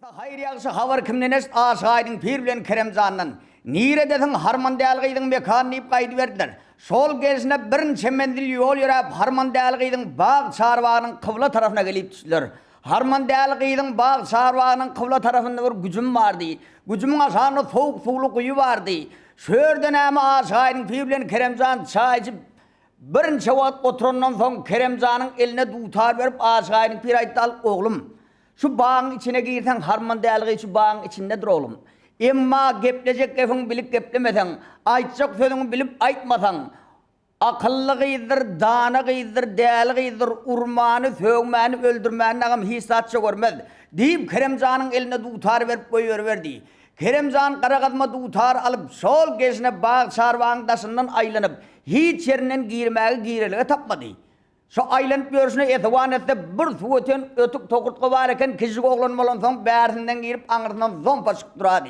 Haýyr-ýagşy habar kimden eşit Aşyk Aýdyň pir bilen Keremjandan. Niredesiň Harmandäli gyzyň mekany diýip gaýdyberdiler. Şol gelşine birnçe menzil ýol ýöräp Harmandäli gyzyň bag çarbagynyň kybla tarapyna gelip düşdüler. Harmandäli gyzyň bag çarbagynyň kybla tarapynda bir güjüm bardy. Güjümiň aşagynda sowuk suwly guýy bardy. Şu ýerde näme Aşyk Aýdyň pir bilen Keremjan çaý içip birnçe wagt oturandan soň Keremjanyň eline dutar berip Aşyk Aýdyň pir aýtdy al oglum Şu bagyň içine girseň harman dälgi şu bagyň içindedir oglum. Emma geplejek gepiňi bilip geplemeseň, aýtjak sözüňi bilip aýtmasaň, akylly gyzdyr, dana gyzdyr, däli gyzdyr, urmany, sögmäni, öldürmäni dagam hiç zatça görmez, diýip, Keremjanyň eline dutary berip goýberiberdi. Keremjan gara gazma dutary alyp, şol gelşine bag-çarbagyň daşyndan aýlanyp, hiç ýerinden girmäge girelge tapmady. Şo aýlanyp ýörşüne esewan etse bir suw öten ötük tokurtga bar eken, kiçijik oglan bolansoň bärsinden girip aňyrsyndan zompa çykyp durady.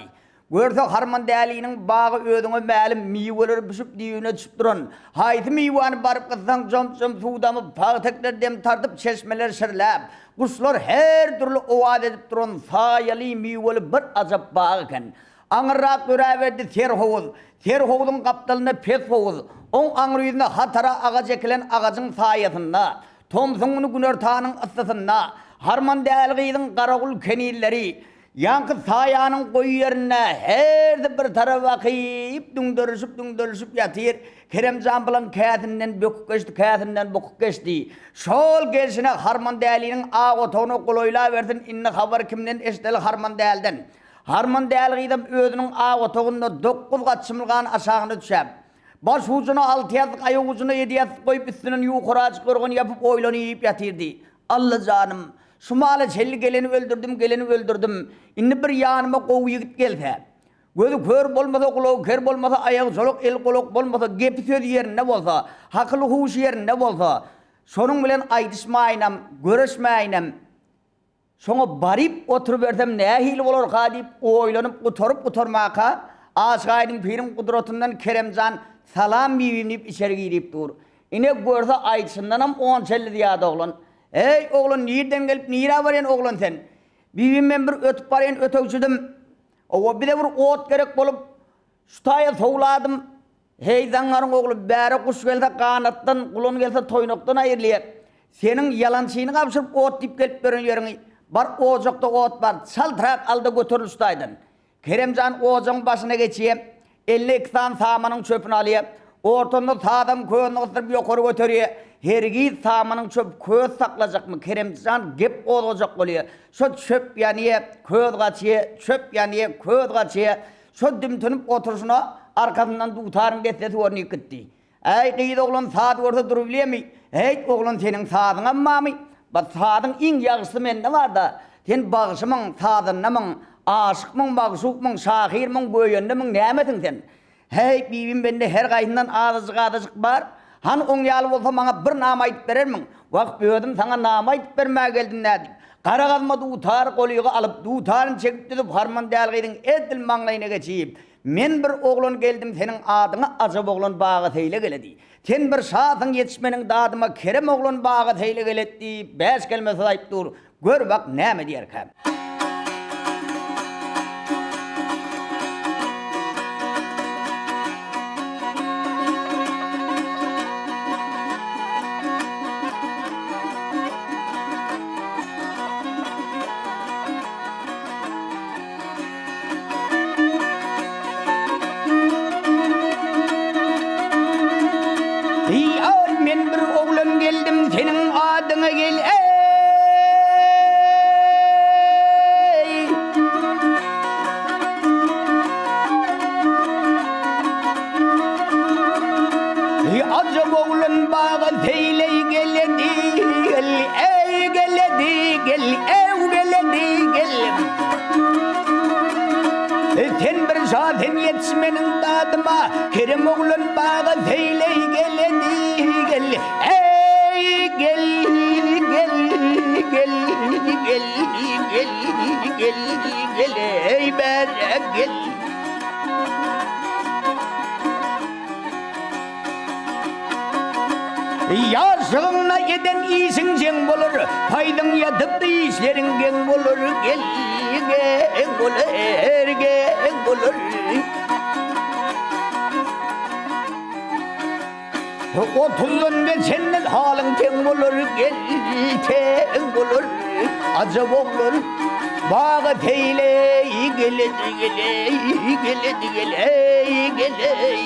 Görse Harmandäliniň bagy özüňe mälim miweleri bişip düýbüne düşüp duran. Haýsy miwäni baryp gyssaň jomp-jomp suw damyp, pagtaklar dem tartyp, çeşmeler şirläp, guşlar her dürli owaz edip duran saýaly miweli bir ajap bag eken. Aňyrrak döräberdi serhowuz. Serhowzuň gapdalynda pes howuz. Oň aňry ýüzünde hatara agaç ekilen agajyň saýasynda, tomsuň güni günortanyň yssysynda Harmandäli gyzyň garagul kenizleri ýaňky saýanyň goýy ýerinde hersi bir tarapa bakyp düňderilişip-düňderilişip ýatyr. Keremjan bilen käsinden böküp geçdi, käsinden bukup geçdi. Şol gelşine Harmandäliniň ak otagyna golaýlabersin, indi habary kimden eşideli Harmandäliden. Harman däli gyzam özüniň ak otagynda dokguz gat çymylgany aşagyna düşäp, baş ujuna alty ýassyk, aýak ujuna ýedi ýassyk goýup, üstünden ýukarajyk ýorgan ýapyp oýlanyp ýatyrdy. Alla janym, şu mala çenli geleni öldürdim, geleni öldürdim. Indi bir ýanyma gowy ýigit gelse. Gözi kör bolmasa, gulagy ker bolmasa, aýagy çolak, eli golak bolmasa, gepi-sözi ýerinde bolsa, hakyly-huşy ýerinde bolsa, şonuň bilen aýdyşmaýynam, görüşmäýinem. Şoňa baryp oturybersem nähili bolarka diýip oýlanyp gutaryp-gutarmaka, Aşyk Aýdyň piriň gudratyndan Keremjan Salam bibim diýip içeri girip dur. Ine görse aýdyşyndanam onçelli zyýada oglan. Eý, oglan nirden gelip nirä barýan oglan sen? Bibim men bir ötüp barýan ötegçidim. Owa bize bir ot gerek bolup, şu taýa sowladym. Heý, zaňňaryň ogly, bäre guş gelse ganatdan, gulan gelse toýnakdan aýrylýar. Seniň ýalançyny gabşyryp ot diýip gelip ýören ýeriňi, bar ojakda ot bar, çaltrak al-da göteril şu taýdan. Keremjan ojagyň başyna geçýär, eline iki sany samanyň çöpüni alýar, ortasynda sazam közüni gysdyryp ýokary göterýär. Hergiz samanyň çöpi köz saklajakmy, Keremjan gep gozgajak bolýar. Şo çöp ýanýar, köz gaçýar, çöp ýanýar, köz gaçýar. Şo dümtünip oturyşyna arkasyndan dutaryň dessesi görnüp gitdi. Äý, gyz oglan saz görse durubilýärmi? Häýt, oglan seniň sazyňam barmy? Ba, sazyň iň ýagşysy mende bar-da. Sen bagşymyň, sazandamyň, aşykmyň, magşukmyň, şahyrmyň, göýendemiň, nämesiň sen? Häý, bibim mende her gaýsyndan azajyk-azajyk bar. Hany oň ýaly bolsa maňa bir nama aýdyp berermiň? Wah, özüm saňa nama aýdyp bermäge geldim nädip? Gara gazma dutar golygy alyp, dutaryny çekip düzüp Harman däl gyzyň edil maňlaýyna geçip, Men bir oglan geldim seniň adyňa ajap oglan baga seýle geledi. Sen bir şasyň ýetiş meniň dadyma kerem oglan baga seýle gelet diýip, bäş kelme söz aýyp dur. Gör bak näme diýerkäm. Eý, men bir oglan geldim seniň adyňa gel eý. Eý, ajap oglan baga seýleý geledi gel eý geledi gel ew geledi gel. Sen bir şa sen ýetiş meniň dadyma Kerem oglan baga seýleý geledi gel eý gel gel gel gel gel gel gel eý bäre gel. Ýaşlygyňda eden işiň jeň bolar, Paýzyň ýatyp işleriň geň bolar. Gel, gel. bolar, geň bolar. Otuzdan geçenden halyň teň bolar, gel teň bolar. Ajap oglan baga peýleý geledi geleý, geledi geleý, geleý.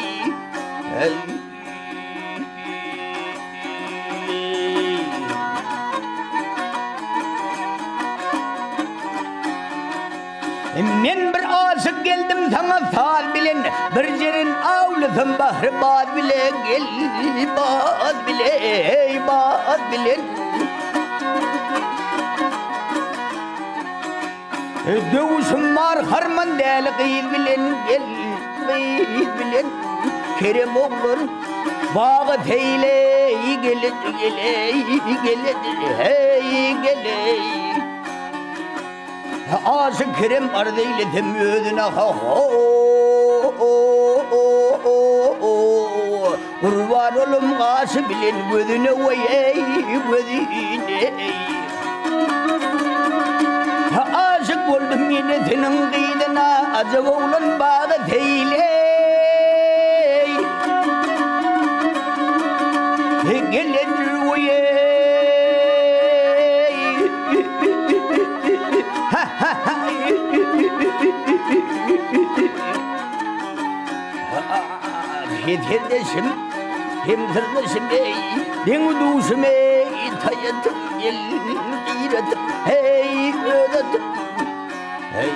Men bir aşyk geldim saňa saz bilen, Bir jeren awlasam bahry baz bile, Gel baz bile, eý baz bilen. Döwüşim bar harman däli gyz bilen, Gel gyz bilen, Kerem oglan baga seýleý, Geledi geleý, geledi heý geleý. Aşyk Kerem arz eýlesem özüne ha-ho-o-o-o-o. Gurban olum gaşy bilen gözüne weý-eý, gözüne-eý. Aşyk boldum ýene seniň gyzyna, Ajap oglan baga seýleý. Gelendir weý-eý. Hezildeşim, hem syrdaşym eý, Deň-duşum eý, taýatym, el gyratym, heý, öz atym, heý.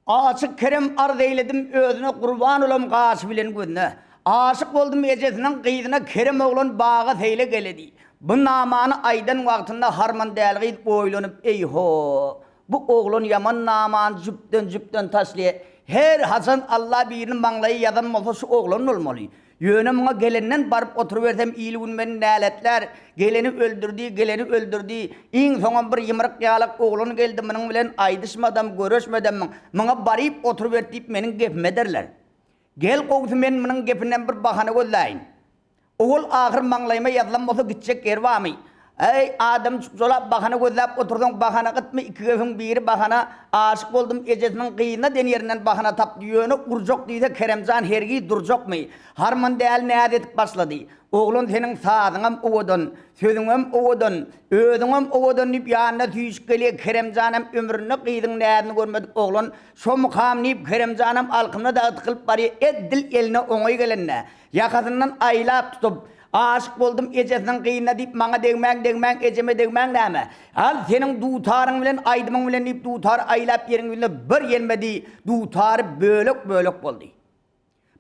Aşyk Kerem arz eýledim özüne Gurban olam gaşy bilen gözüne. Aşyk boldum ejesiniň gyzyna Kerem oglan baga seýle geledi. Bu namany aýdan wagtynda Harmandäli gyz oýlanyp eý-ho, bu oglan ýaman namany jüpden-jüpden taşlaýa. Her haçan Alla birini maňlaýa ýazan bolsa şu oglan bolmaly. Ýöne muňa gelenden baryp oturybersem il-gün meni näletlär, geleni öldürdi, geleni öldürdi, iň soňam bir ýymryk ýalak oglan geldi munuň bilen aýdyşmadam, görüşmedem, muňa baryp oturyber diýip meniň gepimi ederler. Gel gowsy men munuň gepinden bir bahana gözläýin. Owal ahyr maňlaýyma ýazylan bolsa gitjek ýeri barmy? Äý, adamy çukjalap bahana gözläp otursaň bahana gytmy, iki gepiň biri bahana, aşyk boldum ejesiniň gyzyna diýen ýerinden bahana tapdy, ýöne urjak diýse Keremjan hergiz durjakmy? Harman däli näz edip başlady. Oglan seniň sazyňam owadan, sözüňem owadan, özüňem owadan diýip ýanyna süýşüp gelýär, Keremjanam ömründe gyzyň näzini görmedik oglan, şomukam diýip Keremjanam alkymyna dagy tykylyp barýar, edil eline oňaý gelende, Ýakasyndan aýlap tutup, Aşyk boldum ejesiniň gyzyna diýip maňa degmäň, degmäň, ejeme degmäň näme? Al, seniň dutaryň bilen, aýdymyň bilen diýip dutary aýlap ýeriň ýüzüne bir ýelmedi, dutary bölek-bölek boldy.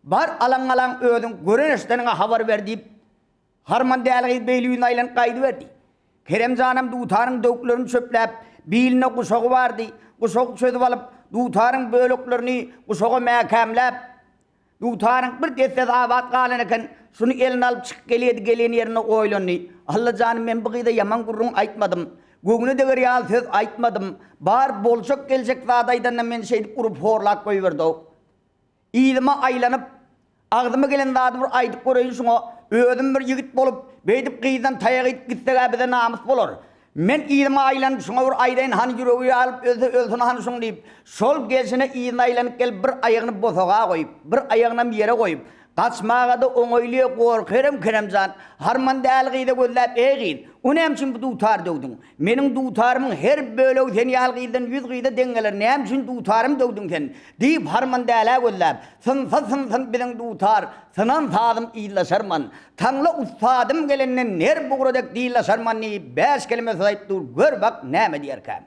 Bar alaň-alaň özüň gören-eşideniňe habar ber diýip, Harman däli gyz beýle ýüzüne aýlanyp gaýdyberdi. Kerem janam dutaryň döwüklerini çöpläp, bilinde guşagy bardy, guşagy çözüp alyp, dutaryň böleklerini guşaga mäkämläp, Dutaryň bir dessesi abat galan eken, şuny eline alyp çykyp gelýärdi, gelen ýerinde oýlandy. Alla janym, men bu gyza ýaman gürrüň aýtmadym. Göwne deger ýaly söz aýtmadym. Bar boljak-geljek zady aýdanda meni şeýdip urup horlap goýberdi-ow. Yzyma aýlanyp, agzyma gelen zady bir aýdyp göreýin şuňa. Özüm bir ýigit bolup, beýdip gyzdan taýak iýip gitseg-ä bize namys bolar. Men yzyma aýlanyp şuňa bir aýdaýyn hany ýüregi ýarylyp ölse ölsün hany şuň diýip, şol gelşine yzyna aýlanyp gelip bir aýagyny bosaga goýup, bir aýagynam ýere goýup, gaçmagada oňaýly gorkarem Keremjan, harman däli gyza gözläp eý gyz, o näme üçin bu dutary döwdüň? Meniň dutarymyň her bölegi sen ýaly gyzdan ýüz gyza deň geler, näme üçin dutarymy döwdüň sen? Diýip harman dälä gözläp, synsa synsyn biziň dutar, synan sazym yzlaşarman. Taňla ussadym gelende ner bugra dek dyzlaşarman diýip, bäş keleme söz aýdyp dur, gör bak näme diýerkäm.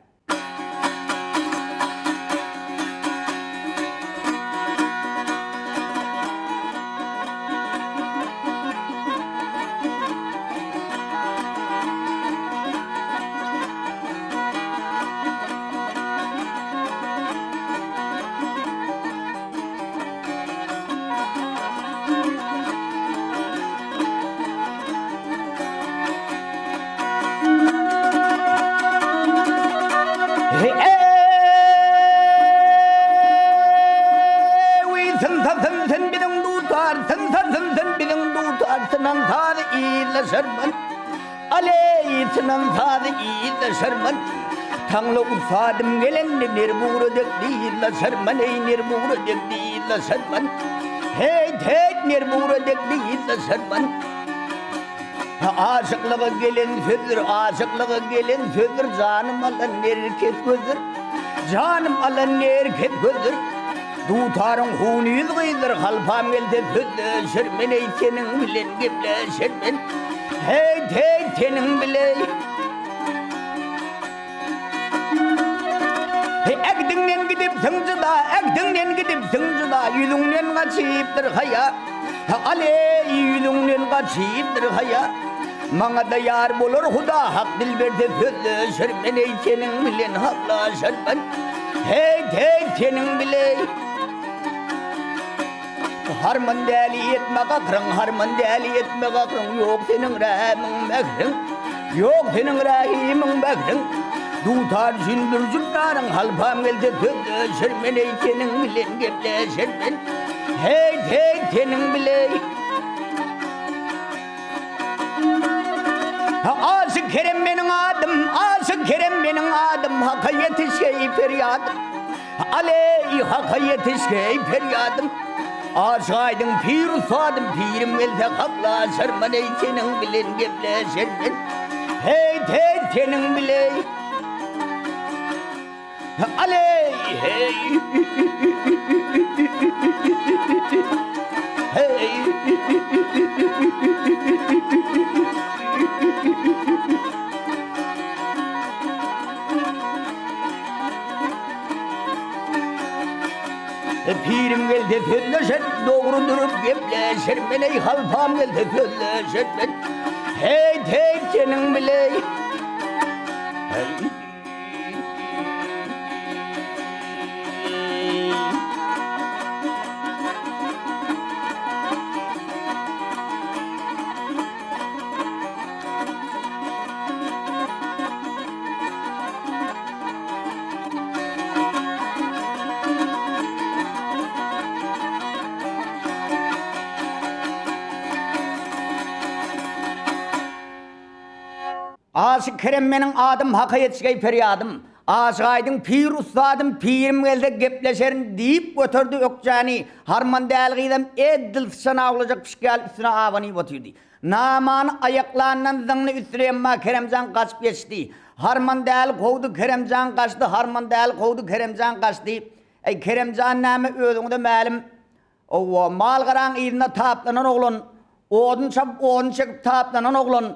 Synsa synsyn biziň dutar, synsa synsyn biziň dutar, Synan sazy yzlaşarman. Aleý, synan sazy yzlaşarman. Taňla ussadym gelende ner bugra dek dyzlaşarman, eý, ner bugra dek dyzlaşarman. Heýt, heýt, ner bugra dek dyzlaşarman. Aşyklyga gelen sözdür, aşyklyga gelen sözdür, Janym alan nerkes gözdür, janym alan nerkes gözdür. Dutaryň huny ýüz gyzdyr, halpam gelse sözleşer men, eý, seniň bilen gepleşer men. Heýt, heýt, seniň bile. Heý, ägdiňden gidipsiň jyda, ägdiňden gidipsiň jyda, ýüzüňden gaçypdyr haýa. Al-eý, ýüzüňden gaçypdyr haýa. Maňa-da ýar bolar Huda hak dil berse sözleşer men, eý, seniň bilen haklaşar men. Heýt, heýt, seniň bile. Harman däli etme gakryň, harman däli etme gakryň, ýok seniň rähimiň mähriň, ýok seniň rähimiň mähriň. Dutar üçin bürjük naryň, halpam gelse sözleşer men, eý, seniň bilen gepleşer men. Heýt, heýt, seniň bile. Aşyk Kerem meniň adym, Aşyk Kerem meniň adym, Haka ýetişgeý perýadym. Aleý, Haka ýetişgeý perýadym. Aşyk Aýdyň pir ussadym, pirim gelse haklaşarman, eý, seniň bilen gepleşermen. Heýt, heýt, seniň bile. Aleý, heý. Heý. Pirim gelse sözleşer, dogry durup gepleşer men, eý, halpam gelse sözleşer men. Heýt, heýt, seniň bile. Heý. Aşyk Kerem meniň adym Haka ýetişgeý perýadym. Aşyk Aýdyň pir ussadym pirim gelse gepleşerin diýip göterdi ökjäni Harman däli gyzam edil syçan awlajak pişik ýaly üstüne abanyp otyrdy. Namany aýaklandan zyňdy üstüne emma Keremjan gaçyp ýetişdi. Harman däli kowdy Keremjan gaçdy Harman däli kowdy Keremjan gaçdy. Äý Keremjan näme özüňize mälim Owa, mal-garaň yzynda taplanan oglan, odun çapyp, odun çekip taplanan oglan,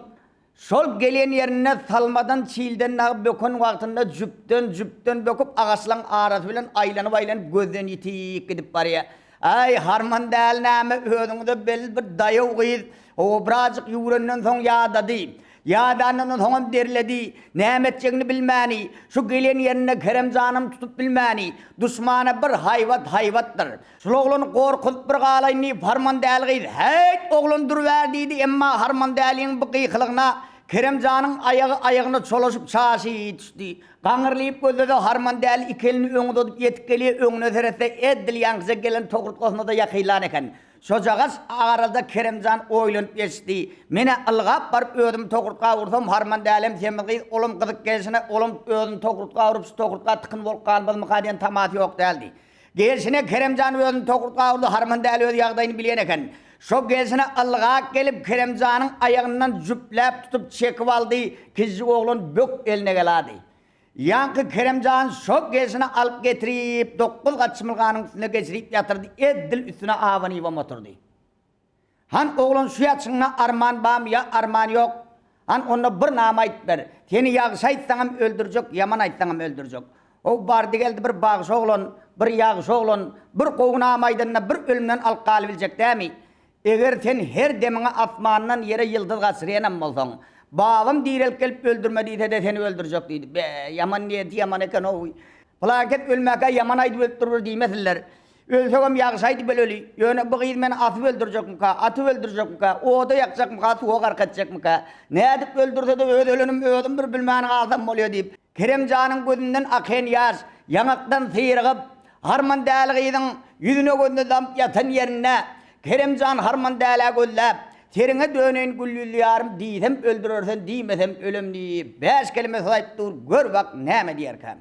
şol gelen ýerinde salmadan, çilden dagy böken wagtynda jüpden, jüpden böküp, agaçlaň arasy bilen aýlanyp-aýlanyp gözden ýitip gidip barýar. Äý, harman däl näme, özüňize belli bir daýaw gyz, owa, birazjyk ýüwrenden soň ýadady. Ýadanyndan soňam derledi, näme etjegini bilmäni, şu gelen ýerinde Kerem janam tutup bilmäni, duşmana bir haýbat haýbatdyr. Şul oglany gorkuzyp bir galaýyn diýip, Harmandäli gyz, Häýt, oglan durubär diýdi, emma Harmandäliniň bu gykylygyna Kerem janyň aýagy aýagyna çolaşyp çaşy düşdi. Gaňyrlyp gözlese Harmandäli iki elini öňe uzadyp ýetip gelýär, öňüne seretse edil ýaňkyja gelen togrutgasyna-da ýakynlan eken. Şojagaz arada Keremjan oýlanyp ýetişdi. Men-ä ylgap baryp özümi togrutga ursam, Harmandälem semiz gyz, olam gyzyk gelşine, olam özüni togrutga urup, şu togrutga tykyn bolup galmazmyka diýen tamasy ýok däldi. Gelşine Keremjan özüni togrutga urdy, Harmandäli öz ýagdaýyny bilýän eken. Şo gelşine ylgap gelip Keremjanyň aýagyndan jüpläp tutup çekip aldy, kiçijik oglan bök eline gelady. Ýaňky Keremjan şo gelşine alyp getirip, dokguz gat çymylganyň üstünde geçirip ýatyrdy, edil üstüne abanybam oturdy. Han oglan şu ýatyşyňda arman bamy ýa arman ýok? Han onda bir nama aýdyp ber. Seni ýagşy aýtsaňam öldürjek, ýaman aýtsaňam öldürjek. How bardy-geldi bir bagşy oglan, bir ýagşy oglan, bir gowy nama aýdanda bir ölümden alyp galybiljek dämi? Eger sen her demiňe asmandan ýere ýyldyz gaçyrýanam bolsaň, babam direlip gelip öldürme diýse-de seni öldürjek diýdi. Be, ýaman niýeti ýaman eken-ow. Pylankes ölmäkä ýaman aýdyp ölüpdir bir diýmesinler. Ölsegem ýagşy aýdyp öleli. Ýöne bu gyz meni asyp öldürjekmika, atyp öldürjekmika, oda ýakjakmyka, suwa gark etjekmika? Nädip öldürse-de öz ölenimi özüm bir bilmän galsam bolýa diýip, Kerem janyň gözünden akan ýaş, ýaňakdan syrygyp. Harmandäli gyzyň ýüzüne-gözüne damyp ýatan ýerinde Keremjan Harmandälä gözläp, Seriňe döneýin gül ýüzli ýarym, diýsem öldürersen, diýmesem ölem diýip, bäş keleme söz aýdyp dur, gör bak näme diýerkäm.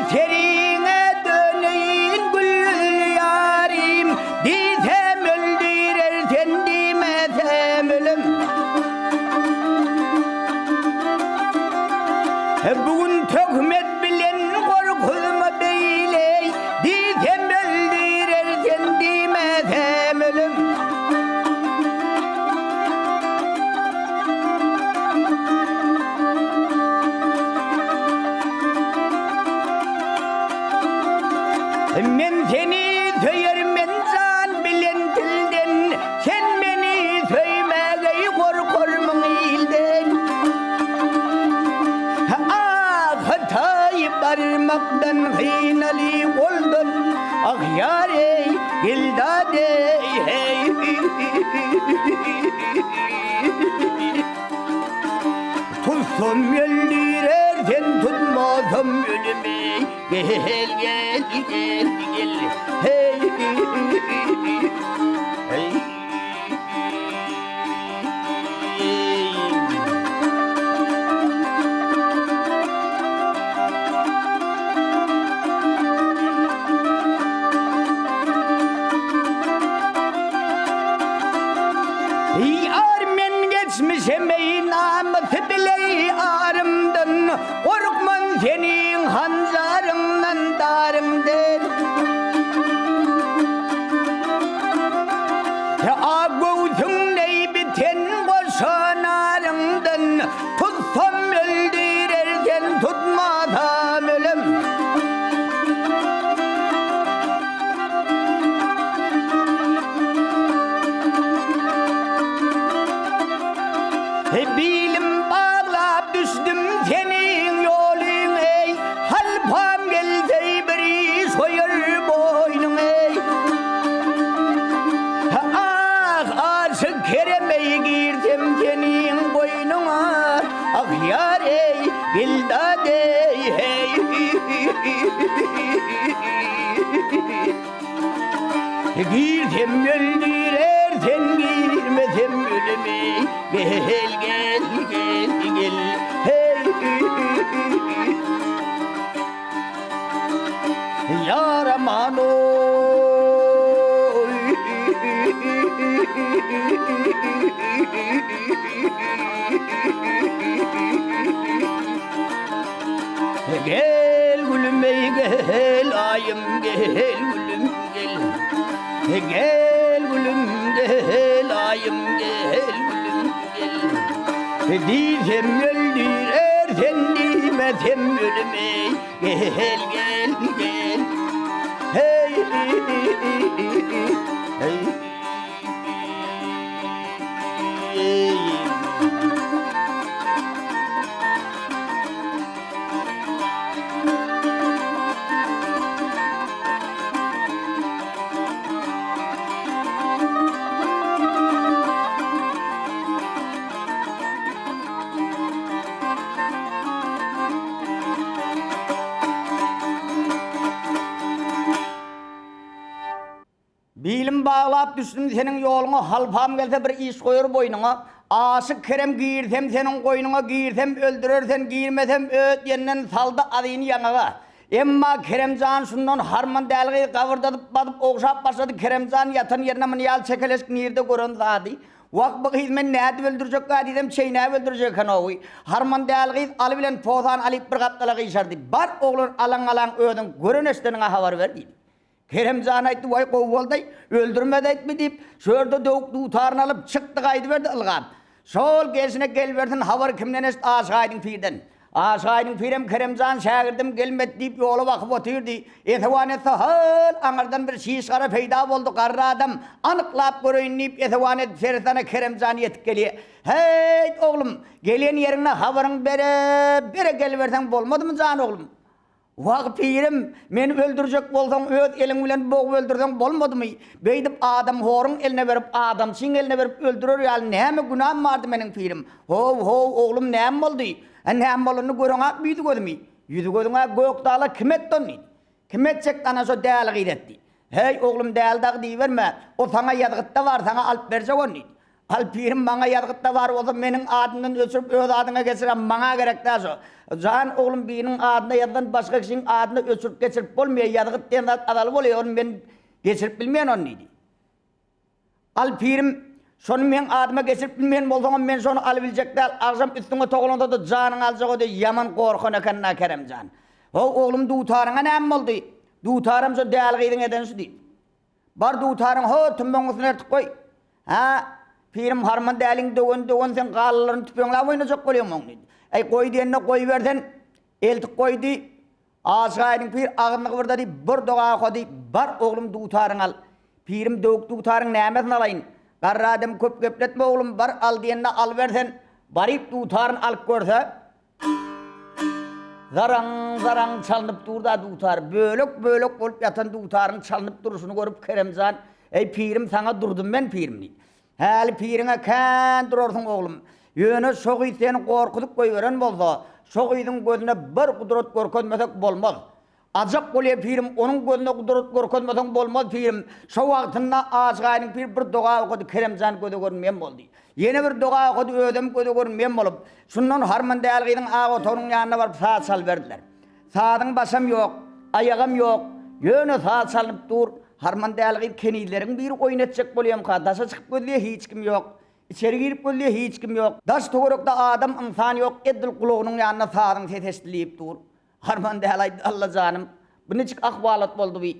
Seriňe döneýin gül ýarym, Diýsem öldürer sen diýmesem ölüm. Bu gün töhmet bilen gorkuzma beýle, Diýsem öldürer sen diýmesem ölüm. Men seni söýermen jan bilen dilden, Sen meni söýmägeý gorkarmyň ilden? Ah, Hytaý barmakdan hynaly goldan, Ah, ýar eý, gel-dad eý, heý. Tutsam öldürer sen tutmasam ölümi Gel gel gel gel hey hey Ýar men geçmişem eý namysy bileý arymdan Gorkman seniň hanjaryňdan daryňdan A göwsüň neý biten goşa naryňdan Tutsam öldürer sen tutmasam ölem. Bilim baglap düşdüm seniň ýolyň eý, Halpam gelse bir iş goýar boýnuň eý. Ah, aşyk Kerem eý girsem seniň goýnuňa, Ah ýar eý, Gildad eý, heý. Girsem öldürer sen girmesem ölümi Gel gel gel gel hey Yaraman oy Gel gülüm ey gel ayım gel gülüm gel Gel gülüm gel ayım gel gülüm gel Diýsem öldürer sen diýmesem ölüm ey Gel gel gel Hey hey Bilim baglap düşdüm seniň ýoluňa Halpam gelse bir iş goýar boýnuňa Aşyk Kerem girsem seniň goýnuňa Girsem öldürer sen girmesem öt diýenden saldy azyny ýaňaga Emma Keremjan şundan harman däl gyz gabyrdadyp basyp ogşap başlady Keremjan ýatan ýerine muny ýaly çekeleşik nirde gören zady. Wah, bu gyz meni nädip öldürjekkä diýsem, çeýnäp öldürjek eken-ow. Harman däli gyz Aly bilen Posany alyp bir gapdala gyşardy. Bar, oglan, alaň-alaň özüň gören-eşideniňe habar ber diýdi. Kerem jan aýtdy, Waý, gowy boldy-aý, öldürmez-aýtmy diýip, şu ýerde döwük dutaryny alyp, çykdy gaýdyberdi ylgap. Şol gelşine gelibersin, habary kimden eşit, Aşyk Aýdyň pirden. Aşyk Aýdyň pirem Kerem jan şägirdim gelmedi diýip, ýola bakyp otyrdy. Esewan etse, hol, aňyrdan bir şiş gara peýda boldy, garry adam, anyklap göreýin diýip, esewan edip seretsene Kerem jan ýetip gelýä. Heýt, oglum, gelen ýeriňde habaryňy bere, bere geliberseň bolmadymy jan oglum? Wah, pirim, meni öldürjek bolsaň, öz eliň bilen bogup öldürseň bolmadymy? Beýdip adamhoruň eline berip, adamçyň eline berip öldürer ýaly näme günäm bardy meniň, pirim? How, how, oglum, näme boldy? Hä, näme bolanyny göreňakmy ýüzi-gözümi? Ýüzi-gözüň-ä gökdala, kim etdi ony? Kim etjek, ana şo däli gyz etdi. Häý, oglum, däli dagy diýiberme, o saňa ýazgytda bar, saňa alyp berjek ony. Al pirim maňa ýazgytda bar bolsa meniň adymdan öçürip öz adyňa geçirem maňa gerek däl şo. Jan oglum biriniň adyna ýazylan başga kişiň adyna öçürip geçirip bolmaýa ýazgyt diýen zat azaly bolýa ony men geçirip bilmeýän ony diýdi. Al pirim şony meň adyma geçirip bilmeýän bolsaňam men şony alybiljek däl agşam üstüňe togalansada janyňy aljak o diý ýaman gorkan eken na Keremjan. How oglum dutaryňa näme boldy? Dutaram şo däli gyzyň edeni şu diýdi. Bar dutaryňy ho tümmegiň üstüne ertip goý. Hä, pirim harman däliň döwen döwen sen galalaryny tüpeňläp oýnajak bolýaň oň diýdi. Äý goý diýende goýbersen, eltip goýdy. Aşyk Aýdyň pir agzyny gybyrdady, bir doga okady, Bar oglum dutaryňy al. Pirim döwük dutaryň nämesini alaýyn? Garry adam köp gepletme oglum, bar al diýende alybersen. Baryp dutaryny alyp görse, Zaraň-zaraň çalnyp dur-da dutar. Bölek-bölek bolup ýatan dutaryň çalnyp durşuny görüp Keremjan, Eý, pirim, saňa durdum men, pirim diýdi. Häli piriňe kän durarsyň, oglum. Ýöne şo gyz seni gorkuzyp goýberen bolsa, şo gyzyň gözüne bir gudrat görkezmesek bolmaz. Ajap bolýa pirim, onuň gözüne gudrat görkezmeseň bolmaz pirim. Şo wagtynda Aşyk Aýdyň pir bir doga okady, Keremjan göze görünmeýän boldy. Ýene bir doga okady, özem göze görünmeýän bolup, şundan Harman däli gyzyň ak otagynyň ýanyna baryp saz çalyberdiler. Sazyň başam ýok, aýagam ýok, ýöne saz çalnyp dur. Harman däli gyz kenizleriň biri oýun etjek bolýamka, daşa çykyp gözleýär, hiç kim ýok. Içeri girip gözleýär, hiç kim ýok. Daş-töwerekde adam, ynsan ýok, edil gulagynyň ýanynda sazyň sesi eşidilip dur. Harman däl aýtdy, Alla janym, bu niçik ahwalat boldy bi?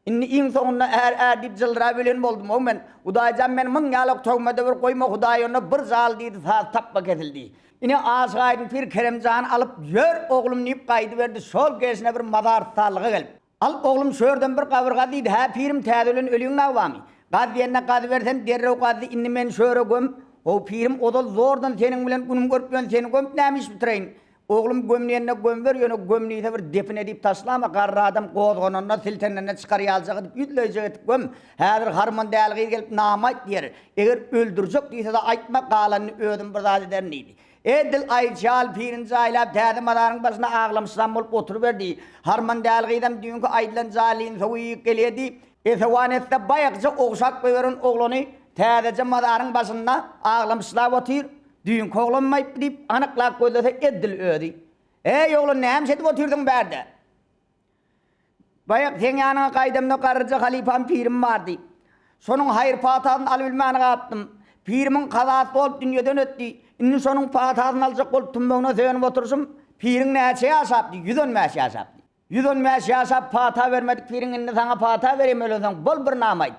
Indi iň soňunda är-är diýip jyldyrap ölen boldum-ow men. Hudaýjan meni muň ýalak töhmede bir goýma, Hudaý onda bir jal diýdi, saz tapba kesildi. Ine Aşyk Aýdyň pir Keremjany alyp, Ýör, oglum diýip gaýdyberdi, şol gelşine bir mazarystallyga gelip. Al, oglum, şu ýerden bir gabyr gaz diýdi. Hä, pirim, täze ölen öliň nagwamy? Gaz diýende gazybersen, derrew gazdy, indi meni şu ýere göm. How, pirim, ozal zordan seniň bilen günüm görüp ýörün, seni gömüp näme iş bitireýin? Oglum, göm diýende gömber, ýöne göm diýse bir depine diýip taşlama, garry adam gozgananda, siltenende çykar ýaljak edip, ýüzleýjek edip göm. Häzir harman däli gyz gelip nama aýt diýer. Eger öldürjek diýse-de aýtma, galanyny özüm bir zat ederin diýdi. Edil Aýçal pirini jaýlap, täze mazaryň başynda aglamyşlam bolup oturyberdi. Harman däli gyzam düýnki aýdylan jaýlyny sowyk gelýärdi. Esewan etse baýakyja ogşap goýberen oglany täzeje mazaryň başynda aglamyşlap otyr. Düýnki oglanmaýyp diýip, anyklap gözlese edil özi. Eý, oglan, näme iş edip otyrsyň bärde? Baýak seň ýanyňa gaýdamda garryja halypam pirim bardy. Şonuň haýyr-patasyny alybilmän galypdym. Pirimiň kazasy bolup dünýeden ötdi. Indi şonuň patasyny aljak bolup tümmegiне söýenip oturyşym, piriň näçe ýaşapdy? 115 ýaşapdy. 115 ýaşap pata bermedik piriň indi saňa pata berýin ölensoň bol bir nama aýt.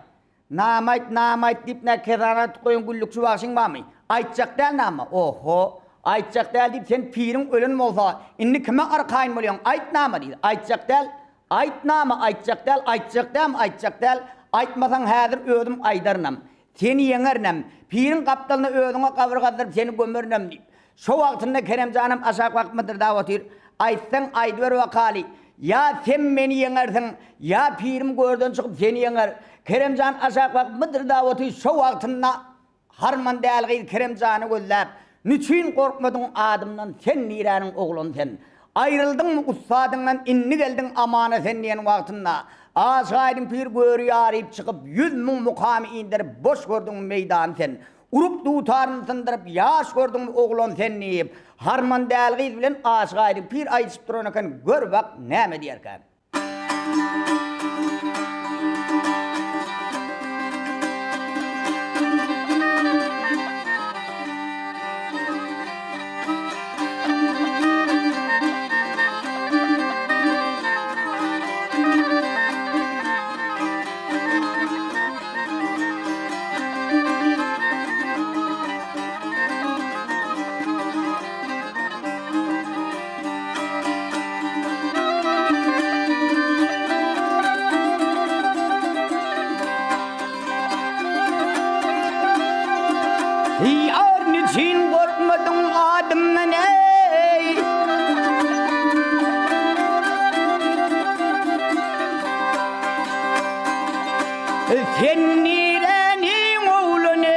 Nama aýt, nama aýt diýip nä kezana atyp goýan güllükçi bagşyň barmy? Aýtjak däl nama. Oho! Aýtjak däl diýip sen piriň ölen bolsa, indi kime arkaýyn bolýaň? Aýt nama diýdi. Aýtjak däl. Aýt nama, aýtjak däl, aýtjak dämi, aýtjak däl. Aýtmasaň häzir özüm aýdarynam. Seni ýeňerinem. Piriň gapdalyna özüňe gabyr gazdyryp seni gömerinem diýip. Şo wagtynda Keremjanam aşak bakyp mydyrdap otyr. Aýtsaň aýdyber wakaly. Ýa sen meni ýeňersiň, ýa pirim görden çykyp seni ýeňer. Keremjan aşak bakyp mydyrdap otyr. Şo wagtynda Harman däli gyz Keremjany gözläp, Nüçin gorkmadyň adymdan, sen niräniň oglany sen? Aýryldyňmy ussadyňdan, indi geldiň amana sen diýen wagtynda, Aşyk Aýdyň pir göri ýaryp çykyp, 100 müň mukamy inderip, boş gördüňmi meýdany sen? Urup dutaryny syndyryp, ýaş gördüňmi oglan sen diýip, Harman däli gyz bilen Aşyk Aýdyň pir aýdyşyp duran eken, gör bak näme diýerkä. Sen niräniň ogluny?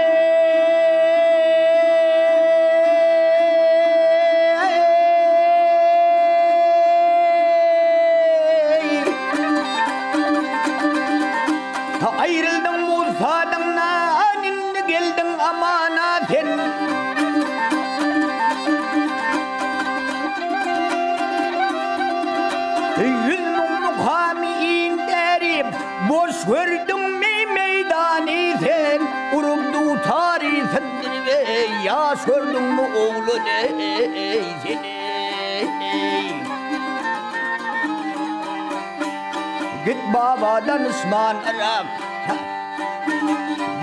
Aýryldyň Musadyňdan, indi geldiň amana sen. 100.000 mukamy inderip, Boş gördüňmi meýdany sen, Urup dutary syndyryp eý, Ýaş gördüňmi oglan eý sen eý. Git baba danyşman yrak,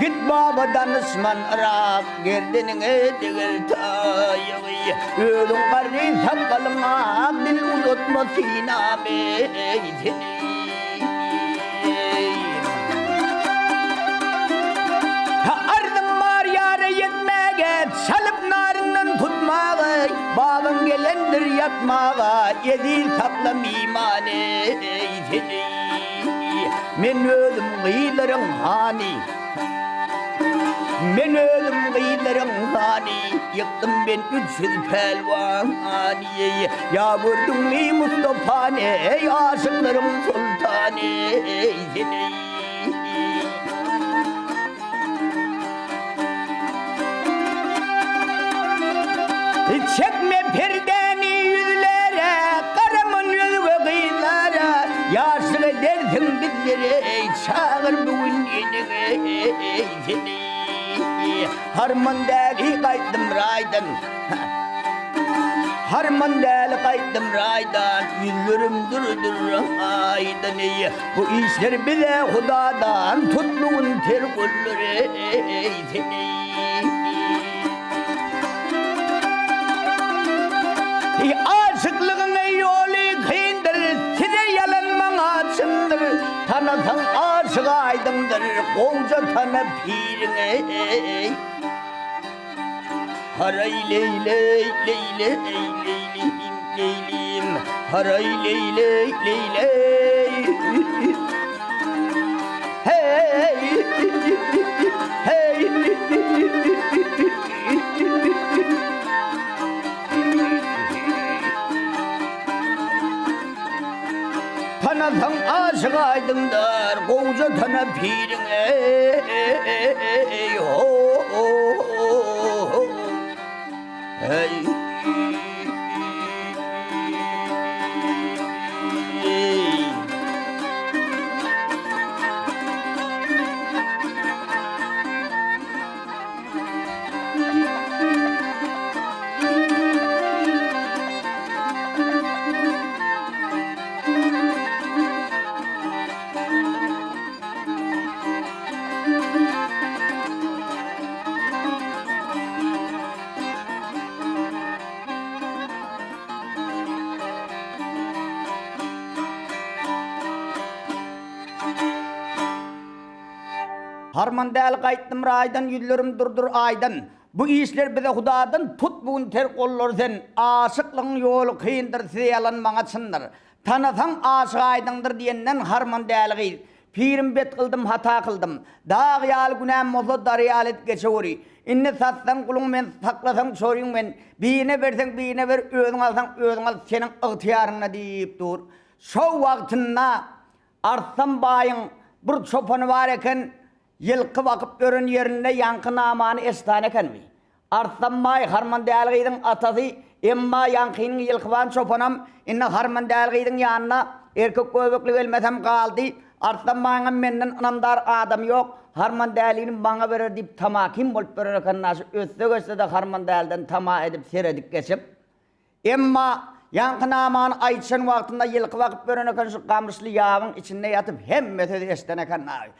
Git baba danyşman yrak, Gerdeniňe deger taýagy. Özüň garry sakgalyň ak, Dil uzatma synam eý sen eý. Arzyň bar ýara ýetmäge, Çalyp naryndan tutmaga, Babaň gelendir ýatmaga, Eziz sakla mimany eý sen eý. Men özüm gyzlaryň hany. Men özüm gyzlaryň hany, Ýykdym men 300 pälwany. Ýa gördüňmi Mustapany, Eý, aşyklaryň soltany, eý, sen eý. Çekme perdäni ýüzlere, Garaman özge gyzlara, Ýaşlyk edersiň bizlere, Eý, çagyr bu gün eneňi, eý, seni. Harman däli gaýtdym raýdan, Harman däli gaýtdym raýdan, Ýüzlerim dür-dür aýdan, eý. Bu işler bize Hudadan, Tut bu gün ter golleri, eý, seni. Aşyklygyň ýoly kyndyr, Size ýalan maňa çyndyr, Tanasaň aşyk aýdyňdyr, Gowja tana piriňi. Haraý leý-leý, leý-leý, leýlim, leýlim, Haraý leý-leý, leý-leý. Heý, heý. Tanasaň aşyk aýdyňdyr, gowja tana piriňi, ho-ho-ho. Heý. Harman däl gaýtdym raýdan ýüzlerim durdur aýdan Bu işler bize hudadan tut bu gün ter gollary sen Aşyklygyň ýoly kyndyr size ýalan maňa çyndyr Tanasaň aşyk aýdyňdyr diýenden harman däli gyz Pirim bet kyldym hata kyldym Dag ýaly günäm bolsa dary ýaly edip geçeweri Indi satsaň guluň men saklasaň çoryň men Birine berseň birine ber özüň alsaň özüň al seniň ygtyýaryňda diýip dur Şo wagtynda Arslan baýyň bir çopany bar eken, ýylky bakyp ýören ýerinde ýaňky namany eşdan ekenmi. Arslan baý Harmandäli gyzyň atasy, emma ýaňkynyň ýylkyban çopanam indi Harmandäli gyzyň ýanyna erkek göbekli gelmesem galdy, Arslan baýyňam menden ynamdar adamy ýok, Harmandälini maňa berer diýip tamakin bolup ýörer eken, naşy ötse-geçse-de Harmandäliden tama edip seredip geçip, Emma ýaňky namany aýdyşan wagtynda ýylky bakyp ýören eken şu gamyşly ýabyň içinde ýatyp hemme sözi eşiden eken dagy.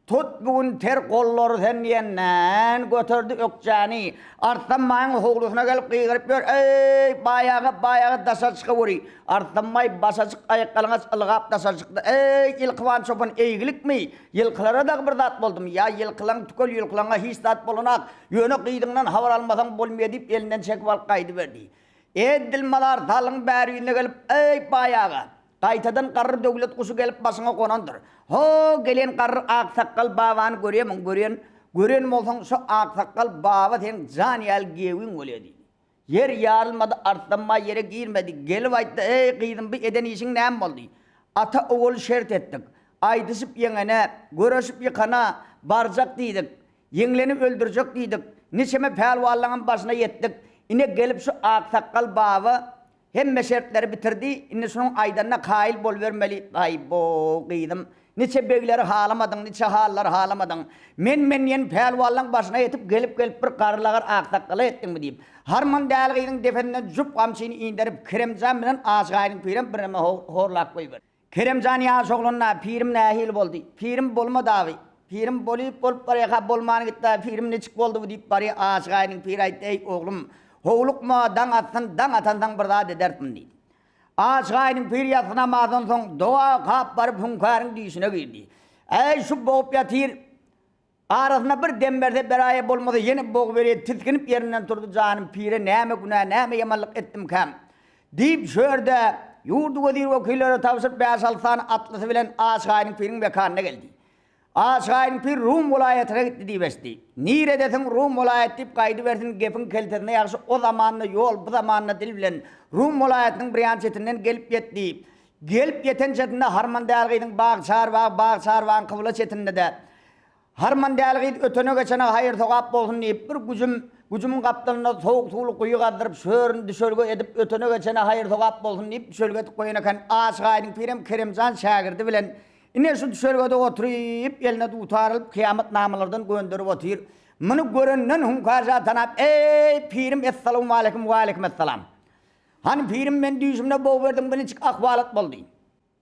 Tut bu gün ter gollary sen diýenden göterdi ökjäni. Arslan baýyň howlusyna gelip gygyryp ýör, Eý, baý aga, baý aga daşary çykaweri. Arslan baý başajyk aýakgalyňaç ylgap daşary çykdy. Eý, ýylkyban çopan eýgilikmi? Ýylkylara dagy bir zat boldumy? Ýa ýylkylaň tükel ýylkylaňa hiç zat bolanak. Ýöne gyzyňdan habar almasaň bolmaýa diýip elinden çekip alyp gaýdyberdi. Edil mazar zalyň bäri ýüzüne gelip, Eý, baý aga! Gaýtadan garry döwlet guşy gelip başyňa gonandyr. Ho, gelen garry aksakgal babany görýärmiň, görýän, gören bolsaň, şo aksakgal baba seň jan ýaly giýewiň bolýar diýdi. Ýer ýarylmady, Arslanbaý ýere girmedi. Gelip aýtdy, Eý, gyzym, bu eden işiň näme boldy? Ata ogul şert etdik. Aýdyşyp ýeňene, göreşip ýykana barjak diýdik. Ýeňleni öldürjek diýdik. Niçeme pälwanlaňam başyna ýetdik. Ine, gelip şu aksakgal baba Hemme şertleri bitirdi, indi şunuň aýdanyna kaýyl bolubermeli. Aý-bo, gyzym, niçe begleri halamadyň, niçe hallary halamadyň. Men-men diýen pälwanlaň başyna ýetip, gelip-gelip bir garrylagar aksakgala ýetdiňmi diýip, harman däli gyzyň depesinden jüp gamçyny inderip, Keremjan bilen Aşygaýdyň pirem birneme horlap goýberdi. Keremjan ýaş oglan-da, pirim nähili boldy? Pirim bolmad-awy. Pirim bolyp bolup barýaka bolman gitdi-ä, pirim niçik boldy bu diýip barýa, Aşyk aýdyň pir aýtdy, Eý, oglum, howlukma, daň atsyn, daň atansoň bir zat edersiň diýdi. Aşyk aýdyň pir ýassy namazdan soň doga okap baryp Hüňkäriň düýşüne girdi. Äý, şu bogup ýatyr. Arasyna bir dem berse beraýa bolmasa ýene boguberýär tisginip ýerinden turdy janym pire näme günä näme ýamanlyk etdimkäm diýip şu ýerde ýurdy wezir wekillere tabşyryp bäş-alty sany atlysy bilen Aşygaýdyň piriň mekanyna geldi. Aşygaýdyň pir Rum welaýatyna gitdi diýip eşitdi. Niredesiň Rum welaýaty diýip gaýdybersin gepiň keltesine ýagşy o zamanda ýol bu zamanda dil bilen Rum welaýatynyň bir ýan çetinden gelip ýetdi. Gelip ýeten çetinde Harmandäli gyzyň bag çarbag bag çarbagyň kybla çetinde-de Harmandäli gyz ötene-geçene haýyr-sogap bolsun diýip, bir güjüm, güjümiň gapdalynda sowuk suwly guýy gazdyryp, şörini düşelge edip, ötene-geçene haýyr-sogap bolsun diýip, düşelge edip goýan eken. Aşyk Aýdyň pirem Keremjan şägirdi bilen ine şu düşelgede oturyp, eline dutar alyp, kyýamat namalardan gönderip otyr. Muny görenden Hüňkar şa tanap, Eý, pirim, essalawmaleýkim, waleýkim-essalam. Hany pirim men düýşümde bog berdiň bu niçik ahwalat boldy.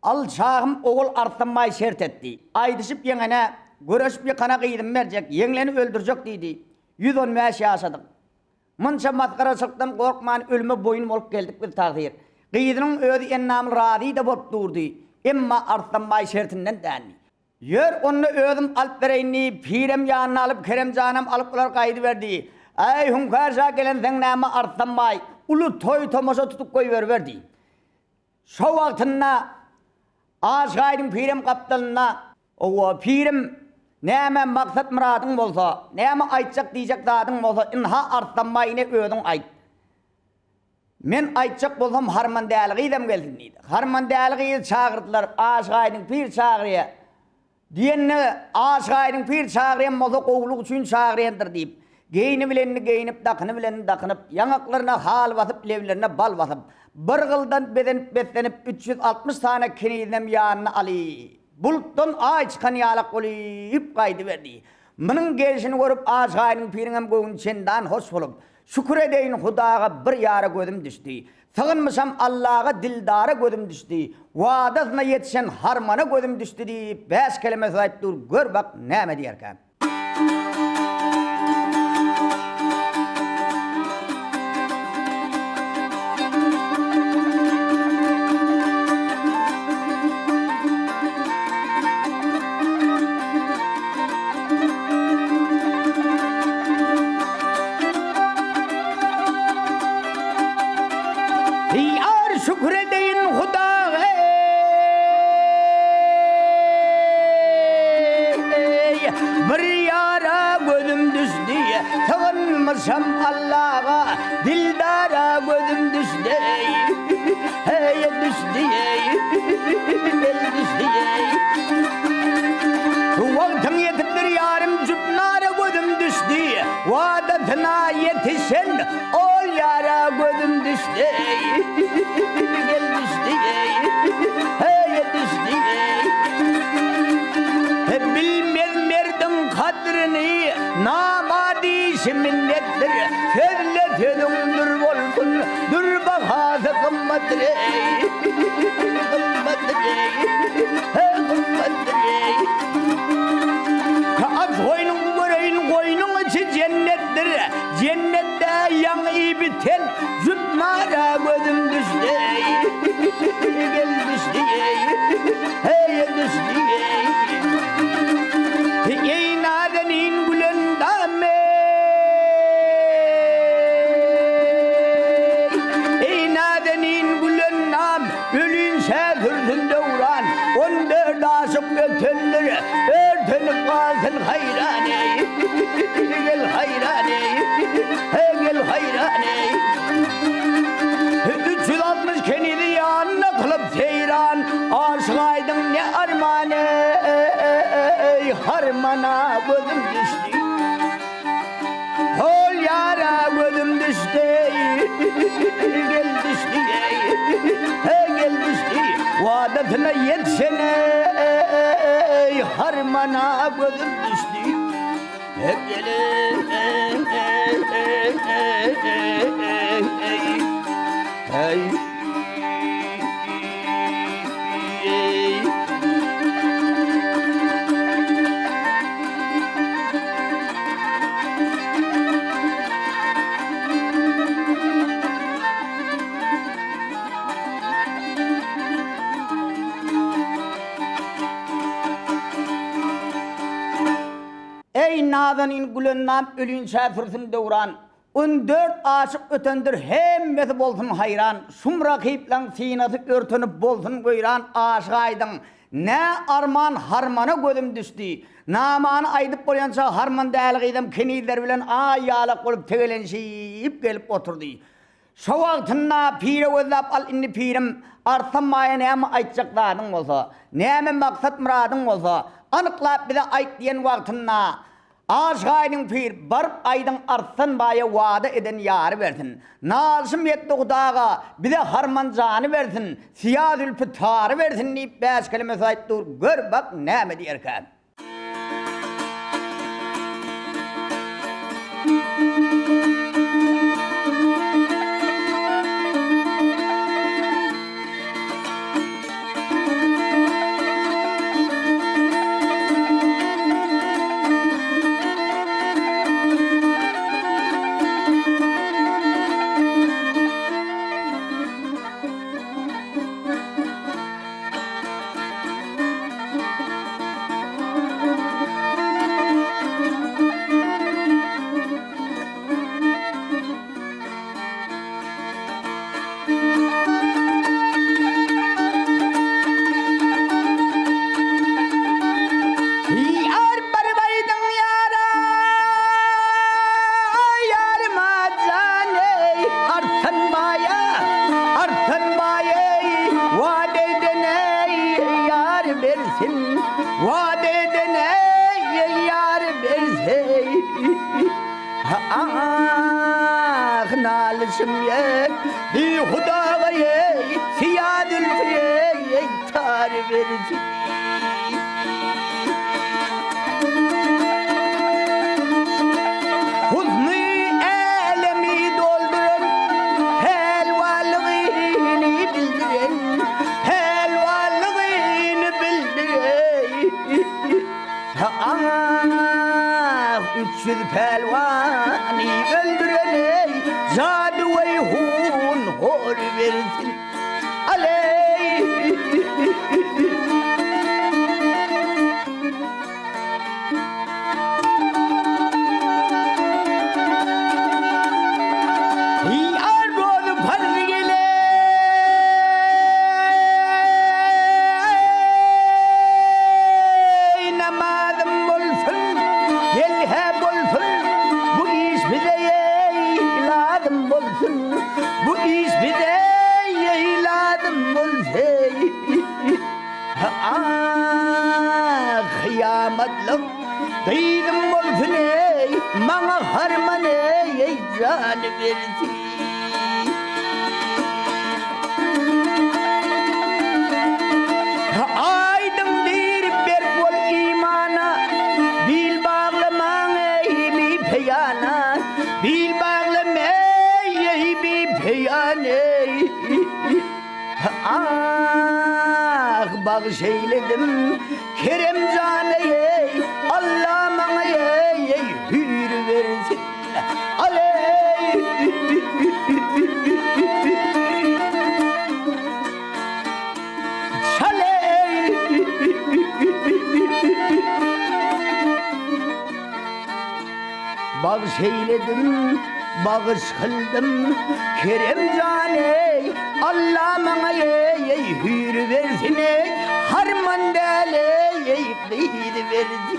Al şahym ogul Arslanbaý şert etdi. Aýdyşyp ýeňene, göreşip ýykana gyzymy berjek, ýeňleni öldürjek diýdi. 115 ýaşadyk. Munça masgaraçylykdan gorkman ölüme boýun bolup geldik biz tagsyr. Gyzynyň özi ennamly razy-da bolup durdy. Emma Arslanbaý şertinden dändi. Ýör, onda özüm alyp bereýin diýip, pirem ýanyna alyp, Keremjanam alyp bular gaýdyberdi. Äý, Hüňkär şa gelenseň näme Arslanbaý, uly toý-tomaşa tutup goýberiber diýip. Şo wagtynda Aşgaýdyň pirem gapdalynda. Owa, pirim, näme maksat-myradyň bolsa, näme aýtjak-diýjek zadyň bolsa, ynha Arslanbaý ine özüň aýt. Men aýtjak bolsam Harmandäli gyzam gelsin diýdi. Harmandäli gyzy çagyrdylar, Aşyk Aýdyň pir çagyrýar. Diýende, Aşyk Aýdyň pir çagyrýan bolsa gowulyk üçin çagyrýandyr diýip, geýnibilenini geýnip, dakynybilenini dakynyp, ýaňaklaryna hal basyp, leblerine bal basyp, bir gyldan bezenip-beslenip, 360 sany kenizinem ýanyna alyp, bulutdan aý çykan ýalak bolup gaýdyberdi. Munuň gelşini görüp, Aşyk Aýdyň piriňem göwni çendan hoş bolup, Şükür edeýin Hudaga bir ýara gözüm düşdi. Sygynmyşam Allaga dildara gözüm düşdi. Wadasyna ýetişen harmana gözüm düşdi diýip bäş keleme söz aýyp dur gör bak näme diýerkä. Ýar şükür edeýin Hudaga eý, Bir ýara gözüm düşdi, Sygynmyşam Allaga, Dildara gözüm düşdi eý, Heý düşdi eý, El düşdi eý. Wagtyň ýetipdir ýarym jübnara gözüm düşdi, Wadasyna ýetişen ol ýara gözüm düşdi, Gel düşdi, heý düşdi. Bilmez merdiň kadryny namart işi minnetdir, Sözle sözüň dür bolsun, dür bahasy gymmatdyr, Gymmatdyr. Aç goýnuň göreýin goýnuň içi jennetdir Jennetde ýaňy biten jübmara gözüm düşdi Gel düşdi Heý düşdi Eý nazenin gülendam Eý nazenin gülendam Ölünçä sürsün. Örtenip galsyn haýran eý, Gel haýran eý, Gel haýran eý. 360 kenizi ýanyna kylyp seýran, Aşyk Aýdyň ne arman eý, Harmana gözüm düşdi. Hol ýara gözüm düşdi, Gel düşdi eý, Gel düşdi. Wadasyna ýetişen eý, Harmana gözüm düşdi. Eý, nazanin Gülennam ölinçä sürsün döwran, On dört aşyk ötendir hemmesi bolsun haýran, Şum rakyplaň synasy örtenip bolsun weýran, Aşyk aýdyň, nä arman harmana gözüm düşdi. Namany aýdyp bolýança harman däli gyzam kenizleri bilen aý ýalak bolup tegelenşip gelip oturdy. Şo wagtynda pire gözläp al indi pirim, Arslan baýa näme aýtjak zadyň bolsa, näme maksat-myradyň bolsa, anyklap bize aýt diýen wagtynda, Aşyk Aýdyň pir, baryp aýdyň Arslan baýa wada eden ýary bersin. Nalyşym ýetdi Hudaga, bize harman jany bersin, syýa zülpi tary bersin diýip bäş keleme söz aýdyp dur, gör bak näme diýerkä. Ýar baryp aýdyň ýara, ýaryma jan eý, Arslan baýa, Arslan baý eý, wada eden eý, ýar bersin, wada eden eý, ýar bersin. Ah, nalyşym ýetdi Hudaga eý, syýa zülpi eý, tar bersin. Husny älemi dolduran, pälwanlygyny bildiren, pälwanlygyny bildiren. Ah, 300 pälwany öldüren ey, jadygöý hun hor bersin. Aleý! Ýar rozy parz gele. Eý, namazym bolsun, gel-hä bolsun, bu iş bize eý, lazym bolsun, bu iş bize eý, lazym bolsun. Ah, kyýamatlyk gyzym bolsun eý, maňa harman eý, jany bersin. Aýdyň dir berk bol imana, Bil baglamaň eý bi peýana, Bil baglama eý bi peýan eý. Ah, bagyş eýledim Kerem jana eý, Alla maňa eý, hüýr bersin. Aleý! Çaleý! Bagş eýledim, bagyş kyldym, Kerem jan eý, Alla maňa eý, hüýr bersin eý, Harman däl eý, gyz. gyzy berdi.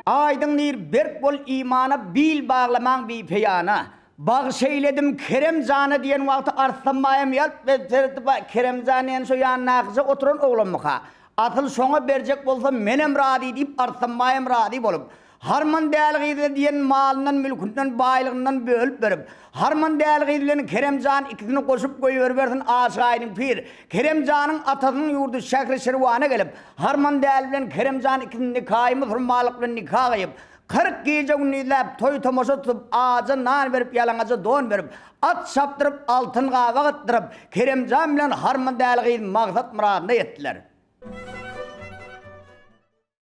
Aýdyň diýr, berk bol imana, bil baglamaň bipeýana. Bagyş eýledim Kerem jana diýen wagty Arslan baýam ýalp edip seretdi, Baý, Kerem jan diýen şo ýanyndakyja oturan oglanmyka? Asyl şoňa berjek bolsa menem razy diýip Arslan baýam razy bolup, Harman däli gyzla diýen malyndan, mülkünden, baýlygyndan bölüp berip, Harman däli gyz bilen Kerem jan ikisini goşup goýberibersin Aşyk Aýdyň pir, Kerem janyň atasynyň ýurdy şähri Şirwana gelip, Harman däli bilen Kerem jan ikisini nikaýy musulmanlyk bilen nika gyýyp, 40 gije-gündizläp toý-tomaşa tutup, aja nan berip, ýalaňaja don berip, at çapdyryp, altyn gaba gytdyryp, Keremjan bilen Harman däli gyz maksat-myradyna ýetdiler.